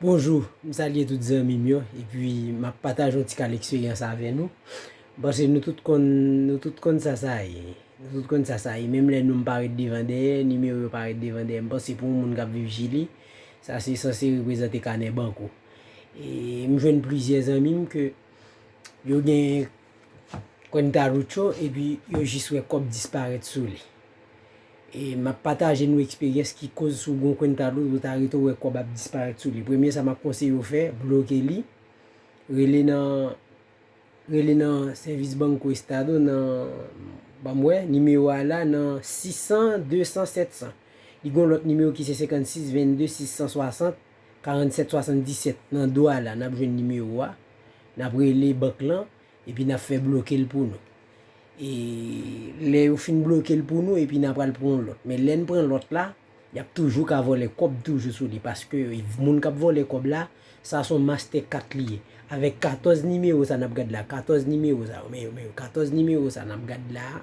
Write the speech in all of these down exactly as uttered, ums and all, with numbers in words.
Bonjou, m salye tout zanmi m yo, epi m ap pataje yon ti kal eksperyans avè nou. M panse nou tout konn, nou tout konn sa sa ye. Nou tout konn sa sa ye. Menm lè nou m parèt devan dèyè, nimewo yo parèt devan dèyè. M panse pou yon moun k ap viv Chili, sa se sanse reprezante kanè bank ou. E m jwenn plizyè zanmi m ke yo gen Cuenta Rucho, epi yo jis wè kòb disparèt sou li. E m ap pataje nou eksperyans ki koz si w gen yon Cuenta Rucho, ou ta rete w wè kòb ap disparèt sou li. Premye sa m ap konseye w fè, bloke li, rele nan, rele nan sèvis Banco Estado nan, ban m wè, nimewo a la nan sis san, de san, sèt san. Li gen yon lòt nimewo ki se senkannsis, vennde, sis san swasant, karannsèt, swasanndisèt. Nan do a la, n ap jwenn nimewo a. N ap rele bank lan, epi n ap fè bloke l pou nou. E lè yo fin bloke l pou nou, epi n a pral pran yon lòt. Men lè n pran lòt la, y ap toujou ka vòlè kòb toujou sou li, paske moun k ap vòlè kòb la, sa se yon Mastercard li ye. Avèk katòz nimewo sa n ap gad la, katòz nimewo sa, men yo, men yo, katòz nimewo sa n ap gad la,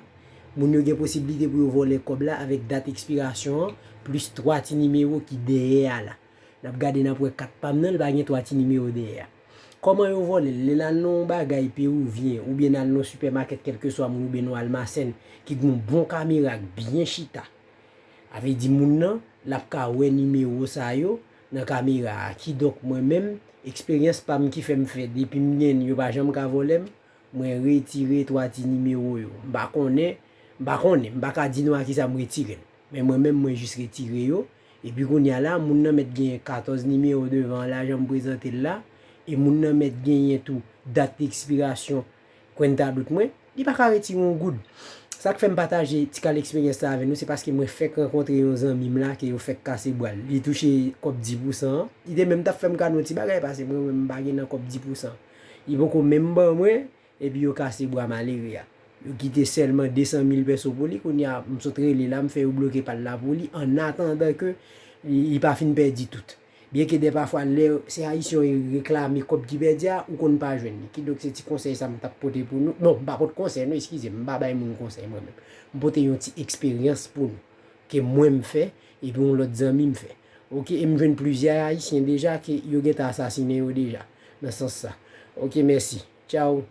moun yo gen posiblite pou yo vòlè kòb la avèk dat ekspirasyon an, plis twa ti nimewo ki dèyè a la. N ap gade, n ap wè kat pa m nan, li pa gen twa ti nimewo dèyè a. Kòman yo vòlè l? Lè l al nan yon bagay pewouvyen, oubyen l al nan yon sipèmakèt, kèlkeswa moun, oubyen nan yon almasèn ki gen yon bon kamera k byen chita. A vle di moun nan, l ap ka wè nimewo sa yo nan kamera a. Kidonk, mwen menm, eksperyans pa m ki fè m fè, depi m gen l, yo pa janm ka vòlè m, mwen retire twa ti nimewo yo. M pa konnen, m pa konnen, m pa ka di nou a kisa m retire l. Men mwen menm, mwen jis retire yo. Epi kounye a la, moun nan mèt genyen katòz nimewo devan an la, jan m prezante l la. E moun nan mèt genyen tou dat ekspirasyon Cuenta Dut mwen. Li pa ka retire yon goud. Sa k fè m pataje ti kal eksperyans sa avè nou, se paske mwen fèk rankontre yon zanmi m la ke yo fèk kase bra l. Li touche kòb dis pousan an. Li te menm t ap fè m kado yon ti bagay, paske mwen menm m pa gen nan kòb dis pousan. Li poko menm ban mwen, epi yo kase bra malere a. Yo kite sèlman de san mil pèso pou li, kounye a, m sot rele la, m fè yo bloke pa l la pou li, an atandan ke li, li pa fin pèdi tout. Byenke dè pafwa, lè se Ayisyen yo reklame kòb ki pèdi a, ou konn pa jwenn li. Kidonk, se ti konsèy sa m t ap pote pou nou. Bon, m pa pot konsèy, non, eskize m, m pa bay moun konsèy, mwen menm. M pote yon ti eksperyans pou nou, ke mwen m fè, epi yon lòt zanmi m fè. Oke, e m jwenn plizyè Ayisyen deja, ke yo gentan asasinen yo deja, nan sans sa. Oke, mèsi. Tchao.